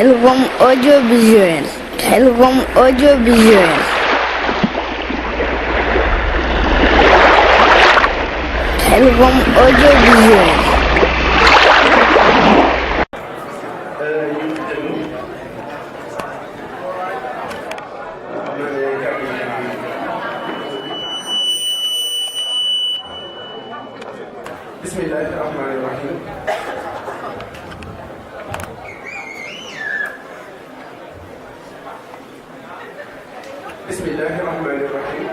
Khelcom audiovisuel. Khelcom audiovisuel. Khelcom audiovisuel. Bismillahirrahmanirrahim. Bismillahirrahmanirrahim.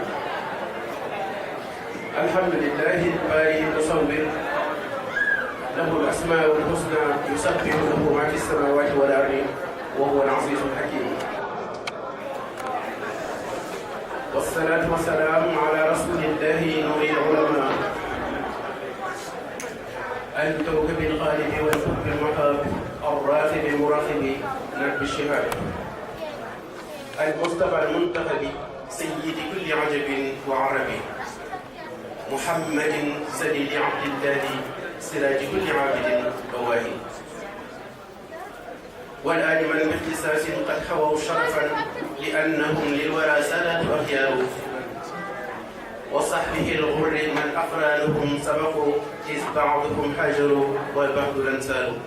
Alhamdulillahi al-bari al-musawwir. Lahu al-asma'u al-husna yusabbihu lahu ma fi as-samawati wal ardi wa huwa al-'azizu al-hakim. Was-salatu was-salamu ala rasulillahi nuri al-ulama الكوكب الغالب والفوق المحاب الراغب المراقب نرب الشهاب المصطفى المنتخب سيد كل عجب وعربي محمد سليل عبد الله سراج كل عابد بواهي والآل من باختصاص قد حووا شرفا لأنهم للورى سادة أخيار وصحبه الغر من أقرانهم سبقوا إذ بعضهم حاجروا والبعض لنسالوا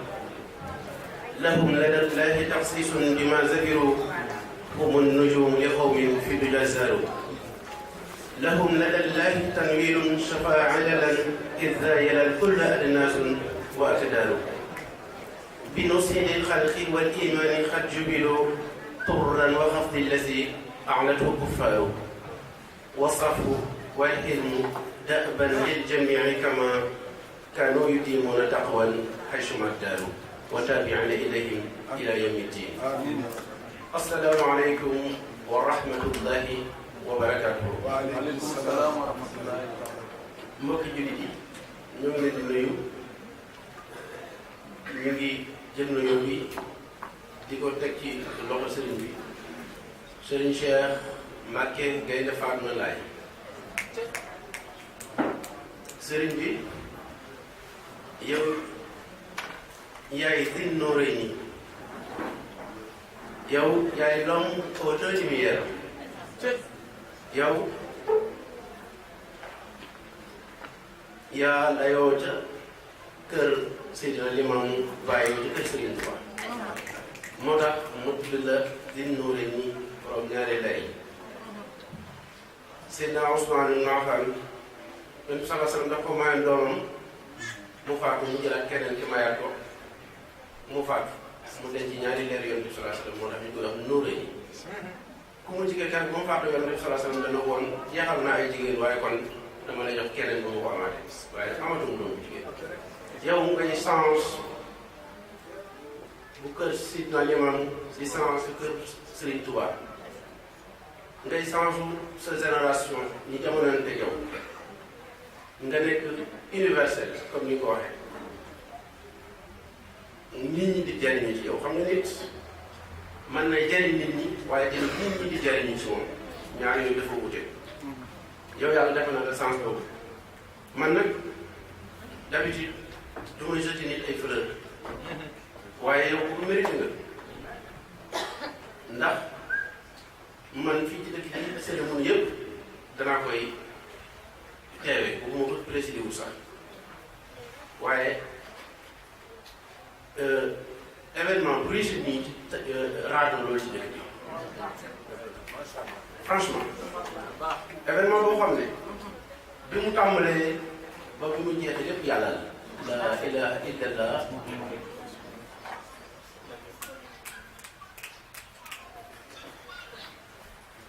لهم لدى الله تخصيص بما ذكروا هم النجوم لقوم في دجى ساروا لهم لدى الله تنويل شفى عجلا إذ ذايل الكل أدناس وأكدار بنصير الخلق والإيمان قد جبلوا طرا وخفض الذي أعلته الكفار وصفوا والحلم دأبا للجميع كما كانوا يديمون تقوى حيثما داروا وتابعين إليهم إلى يوم الدين. السلام عليكم ورحمة الله وبركاته. waaleykum salaam wa rahmatullahi wa barakatuh. mbokki jullit yi ñu ngi leen di nuyu ñu ngi jël nuyoo bi di ko teg ci loxo sëriñ bi sëriñ Cheikh Mbacké Gaïndé Fatma Laye sëriñ bi yow yaay Zil Nourayni yow yaay l'homme aux deux lumières yow yaa layoo ca kër Seydina Limaamu bàyyi ca kër Sëriñ Tuubaa moo tax mu tudd la Zil Nourayni borom ñaari lay Seydina Ousmane ibn Affan Yonent bi sallallahu alayhi wa sallam daf ko mayoon doomam mu faatu mu jëlaat keneen ki mayaat ko mu faatu mu denc ñaari leer Yonent bi sallallahu alayhi wa sallam moo tax ñu koy wax Nourayni ku mu jigéen kat bu mu faatu Yonent bi sallallahu alayhi wa sallam dana woon jeexal naa ay jigéen waaye kon dama lay jox keneen ba mu ko amaatee waaye amatum doomu jigéen yow mu ngay sens bu kër Sidna Limaamu di sens kër Serigne Touba ngay sensu sa génération ñi jamonante yow nga nekk universel comme ni nga ko waxee nit ñi di jariñu ci yow xam nga nit mën na jariñ nit ñi waaye tamit nit ñi di jariñu ci moom ñaar yooyu dafa wute yow yàlla def na la sens boobu man nag d'habitude du may jeter nit ay fleur waaye yow bu mérite nga ndax man fii ci dëkk bi cérémonie yëpp danaa koy teewe bu ma ko présidé wu sax waaye événement bu réussir nii raado loolu ci dëkk bi franchement événement boo xam ne bi mu tàmbalee ba bi mu jeexee lépp yàlla la ilaha illallah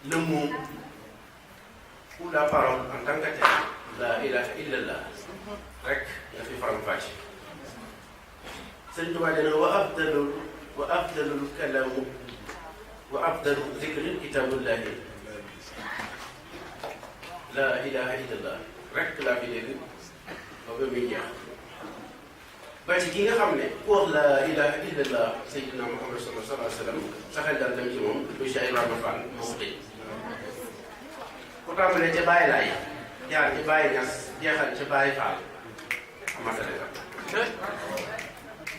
le mot ou la parole en tant que tel la ilaha illallah rek nga fi faram fàcce Sëriñ Tuubaa dana wa afdalul kalaamu wa afdalu zikri kitaabullahi la ilaha illallah rek laa fi dégg ba ba muy jeex ba ci ki nga xam ne ku wax la ilaha illallah Seydina Muhammad sallallahu alayhi wa sallam sa xel dal dem ci moom du Cheikh Ibrahima Fall moo xëy ku tàmbalee ca Baye Laay jaar ci Baye Ñas jeexal ca Baye Fall amatale la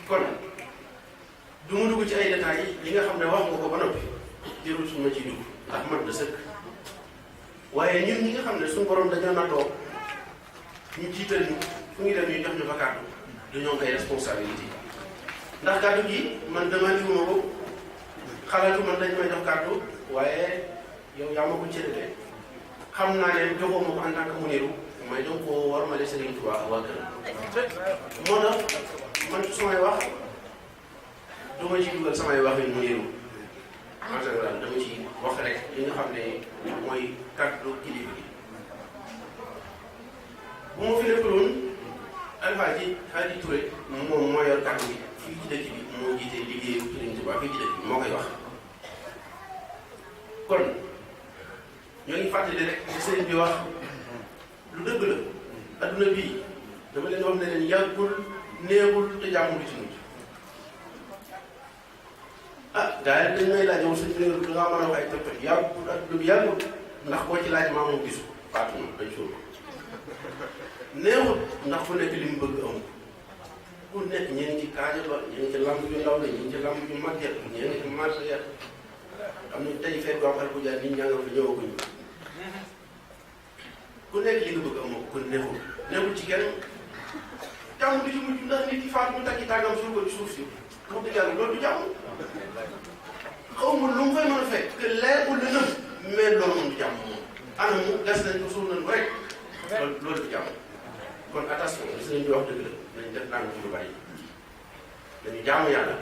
kon du ma dugg ci ay détails yi nga xam ne wax nga ko ba noppi jërul su ma ciy dugg ndax mat na sëkk waaye ñun ñi nga xam ne suñu borom dañoo nattoo ñu jiital ñu fu ñu dem ñu jox ñu fa kàddu dañoo koy responsabilité ndax kàddu gi man demandé wu ma ko xalaatu man dañ may jox kàddu waaye yow yaa ma ko cërale xam naa ne joxoo ma ko en tant que Mounirou may donc koo war ma de Serigne Touba ak waa këram moo tax man su may wax du ma ci dugal samay wax yi Mounirou en général dama ci wax rek li nga xam ne mooy kàddu kilifa gi bu ma fi nekkaloon Alpha Hady Touré moom moo yor kàddu gi fii ci dëkk bi moo jiite liggéeyu Serigne Touba fii ci dëkk bi moo koy wax kon ñoo ngi fàttali rek li sëriñ bi wax lu dëgg la adduna bii dama leen wax ne leen yàggul néewul te jàmm du ci mujj ah gars yi dañ may laaj yow suñu réew da ngaa mën a wax ay toj-toj yàggul adduna bi yàggul ndax boo ci laaj maa moom gisu faatu na dañ suul néewul ndax fu nekk li mu bëgg amul ku nekk ñi ngi ci kaaja ba ñi ngi ci lamb yu ndaw la ñi ngi ci lamb yu màgget ñi ngi ci marché ya am na tey fekk boo xam ne bu jaar nit ñaa nga fa ñëwaguñu ku nekk li nga bëgg amoo kon nekkul ci kenn jàmm du ci mujj ndax nit ki faatu mu takki tàngam suul ko ci suuf si wax dëgg yàlla loolu du jàmm xaw ma lu mu fay mën a fekk que leer bu lëndëm mais loolu moom du jàmm moom ana mu gas nañ ko suul nañ ko rek loolu du jàmm kon attention li sëñ bi wax dëgg la nañ def naan ci lu bari dañu jaamu yàlla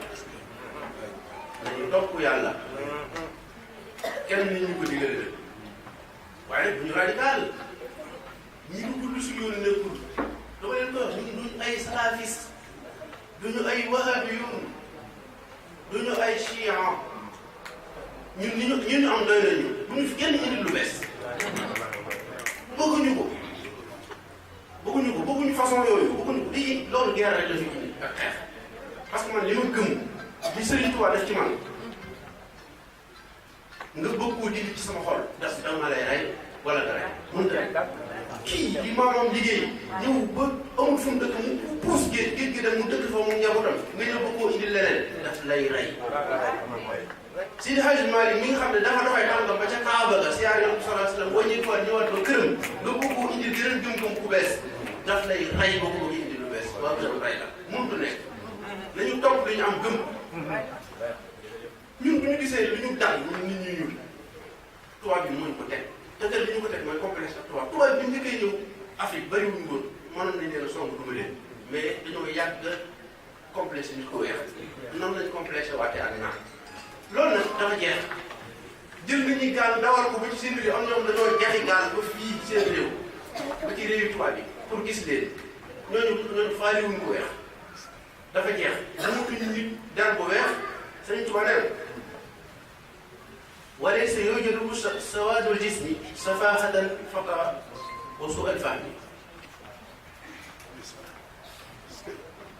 dañu topp yàlla kenn nit ñu ko digal de waaye nag bu ñu radical ñi dugg lu si yoon nekkul dama leen ko wax ñun duñ ay salafis duñu ay wahabiyun duñu ay chian ñun ñu am doy nañu bu ñu fi kenn indi lu bees bëgguñu ko bëgguñu façon yooyu bëgguñu ko lii loolu guerre rek la fi indi ak xeex parce que man li ma gëm li Serigne Touba def ci man nga bëgg koo dindi ci sama xol daf si dama lay rey wala nga rey mënut a kii li maamam liggéey ñëw ba amul fu mu dëkk mu puus géej gi dem mu dëkk fa mu njabootam nga ñëw bëgg koo indi leneen daf lay rey. Seydi Hadji Malick mi nga xam ne dafa doxee tànkam ba ca Kaaba ga siyaare Yonent bi sallallahu alayhi wa sallam wàññeekuwaat ñëwaat ba këram nga bëgg koo indi geneen gëm-gëm ku bees daf lay rey ba koo indi lu bees waa këram rey la mënut a nekk nañu topp li ñu am gëm. ñun bu ñu gisee lu ñu dal ñun nit ñu ñuul tubaab bi mooy ko teg te tel bi ñu ko teg mooy complexe ak tubaab bi ñu njëkkee ñëw Afrique bariwuñu woon mënoon nañ leen a song duma leen mais dañoo yàgg complexe nit ko weex noonu lañ complexe waate ak naan loolu nag dafa jeex jël nañuy gaal dawal ko ba ci seen réew am ñoom dañoo jaxi gaal ba fii seen réew ba ci réew tubaab bi pour gis leen ñooñu faaliwuñu ko weex dafa jeex amatuñu nit der bu weex Sëriñ Tuubaa nee na وليس يوجد سواد الجسم سفاهة الفقر وسوء الفهم.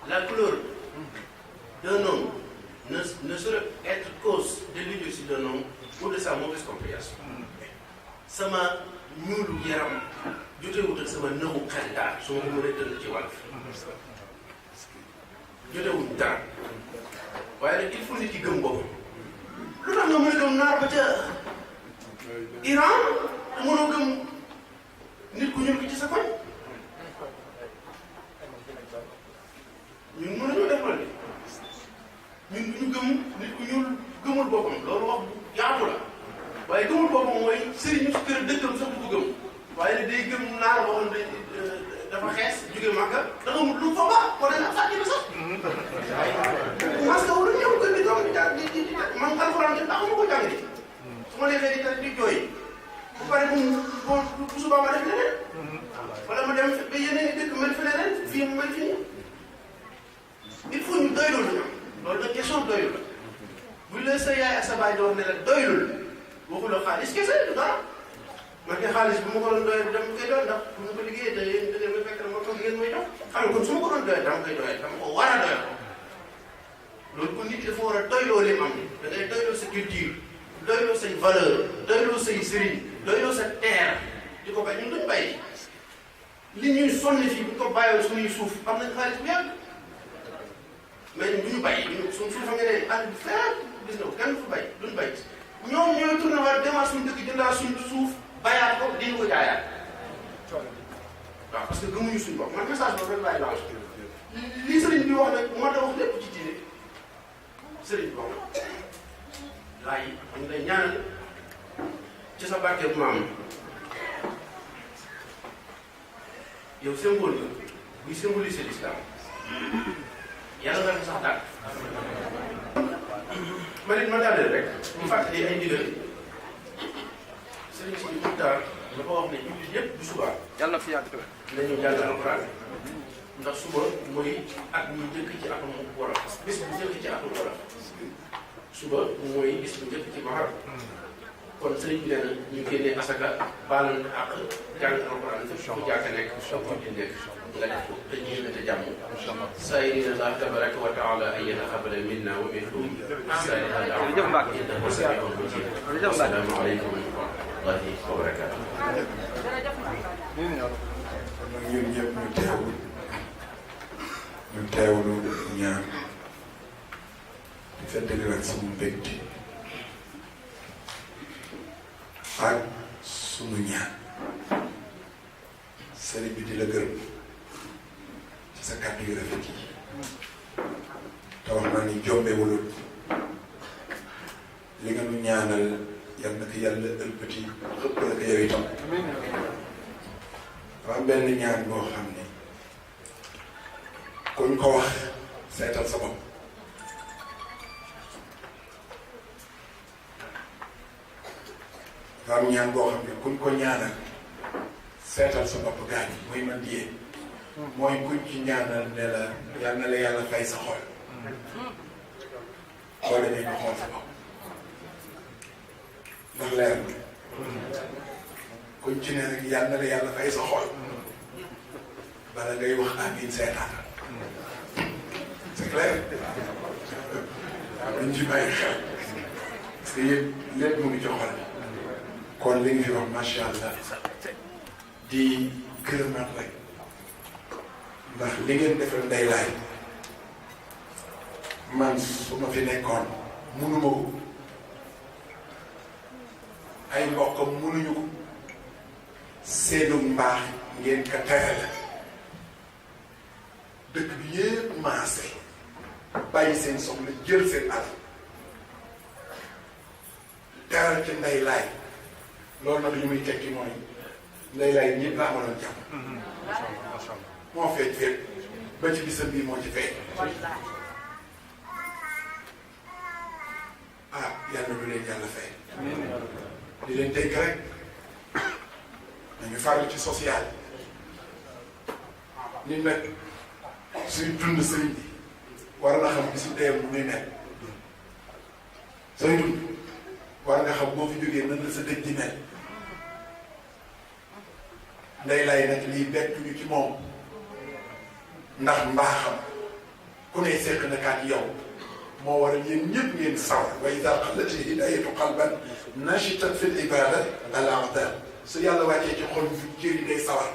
La couleur d'un homme ne saurait être cause de l'idiotie d'un homme ou de sa mauvaise compréhension. sama ñuulu yaram jotewut ak sama nëwu xel daal su ma ko mënee tënk ci wàll jotewut dara waaye nag il faut nit ki gëm boppam. lu tax nga mën a gëm naar ba ca Iran te mënoo gëm nit ku ñuul ki ci sa koñ ñun mënuñoo def loolu ñun du ñu gëm nit ku ñuul gëmul boppam loolu wax yaatu la waaye gëmul boppam mooy sëriñu si kër dëkkam sax du ko gëm waaye nag day gëm naar boo xam ne dafa xees jóge Màkka da nga mut lu mu fa baax wala nga fàtte na sax parce que wala ñëw kër di doom di jàng di man alxuraan di tax ma ko jàng di su ma defee di tari di jooy bu pare bu subaa ma def leneen wala ma dem ba yeneen i dëkk mel fi leneen fii mu mel fi nii il faut ñu doylul ñu loolu nag question doylu la buñ la sa yaay ak sa baay di wax ne la doylul waxul la xaalis kese du dara man de xaalis bu ma ko doon doyee dama koy doy ndax bu ma ko liggéeyee te yéen da ngeen may fekk na ma ko ngeen may jox xam nga kon su ma ko doon doyee dama koy doyee dama ko war a doyal loolu kon nit ki dafa war a doyloo li mu am da ngay doyloo sa culture doyloo say valeur doyloo say sëriñ doyloo sa terre di ko bay ñun duñ bay li ñuy sonni fii bu ñu ko bàyyoo suñuy suuf am nañ xaalis bu yàgg mais ñun du ñu bay suñ suufa nga ne àll bi fépp gis nga ko kenn du fa bay duñ bay ñoom ñooy tourné waat demaat suñu dëkk jëndaa suñ suuf bayaat ko di ko jaayaat waaw parce que gëmuñu suñu bopp man message boobu rek laay lancé li sëriñ bi wax nag moo tax wax lépp ci diine sëriñ bi wax na laay ñu ngi lay ñaanal ci sa barkeeb maam yow symbole nga buy symboliser l'islam yàlla nga fi sax daal ma nit ma daaneel rek ñu fàttali ay ndigal sëriñ si Muxtaar dafa wax ne jullit yëpp bu subaa yàlla na fi yàgg tamit. nañu jàng alxuraan ndax suba mooy at mi njëkk ci atum wolof bis bu njëkk ci atum wolof suba mooy bis bu njëkk ci mahar kon sëriñ bi nee na ñu génnee asaka baalal ak jàng alxuraan fu jàkka nekk ak julli nekk nga def ko te ñu te jàmm saayirina Allah tabaraka wa taala an yataxabbala minna wa minkum saalihaat a'maal innahu samii'un baziir assalaamu aleykum wa rahmatullahi wa barakaatuh ñun ñëpp ñu teewlu ñaan di feddaliwaat suñu mbégte ak suñu ñaan sëriñ bi di la gërëm ci sa kàddu yu rafet yi te wax naa ni jombewulul li nga nu ñaanal yal na ko yàlla ëlbati xëpp la ko yow itam dafa am benn ñaan boo xam ne kuñ ko wax seetal sa bopp dafa am ñaan boo xam ne kuñ ko ñaanal seetal sa bopp gaañ muy man di yéen mooy kuñ ci ñaanal ne la yal na la yàlla fay sa xol boo demee nga xool sa bopp ndax leer na kuñ ci ne rek yal na la yàlla fay sa xol bala ngay wax amiin seetaan c'est clair dañ ci bàyyi xel parce que yëpp lépp mu ngi ci xol kon li nga fi wax macha allah di gërëmaat rek ndax li ngeen defal Ndeye Laye man su ma fi nekkoon munuma ko ay mbokkam munuñu ko seenu mbaax ngeen ka terale dëkk bi yépp maase bàyyi seen soxla jël seen alal teral ci Ndeye Laye loolu nag li muy tekki mooy Ndeye Laye ñëpp laa mënoon jàpp moo feeñ fépp ba ci bisam bii moo ci feeñ ah yàlla du leen yàlla fay di leen tënk rek nañu farlu ci social nit nag suy dund sëriñ bi war na xam bisu teem bu muy mel sooy dund war nga xam boo fi jógee nan la sa dëj di mel Ndeye Laye nag lii bettuñu ci moom ndax mbaaxam ku ne seq na kaat yow moo waral yéen ñëpp ngeen sawar wa idaa xallati hidaayatu qalban nashitat fil ibaada al a'daa su yàlla wàccee ci xol fi jëri day sawar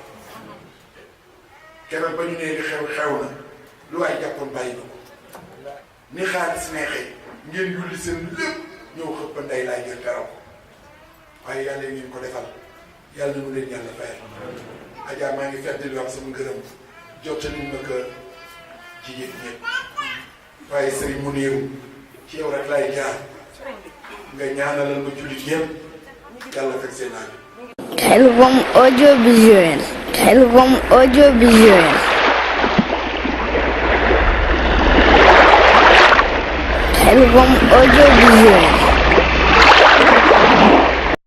keroog ba ñu nee li xew na lu waay jàppoon bàyyi ko ni xaalis neexee ngeen yulli seen lépp ñëw xëpp Ndeye Laye ngeen teral ko waaye yàlla ngeen ko defal yàlla na mu leen yàlla fayal Adja maa ngi feddali wax sama ngërëm jottali ma ko jigéen ñëpp waaye sëriñ mu néew ci yow rek laay jaar nga ñaanalal ma jullit yëpp yàlla fekk seen naaj. Khelcom audiovisuel. Khelcom audiovisuel. Khelcom audiovisuel.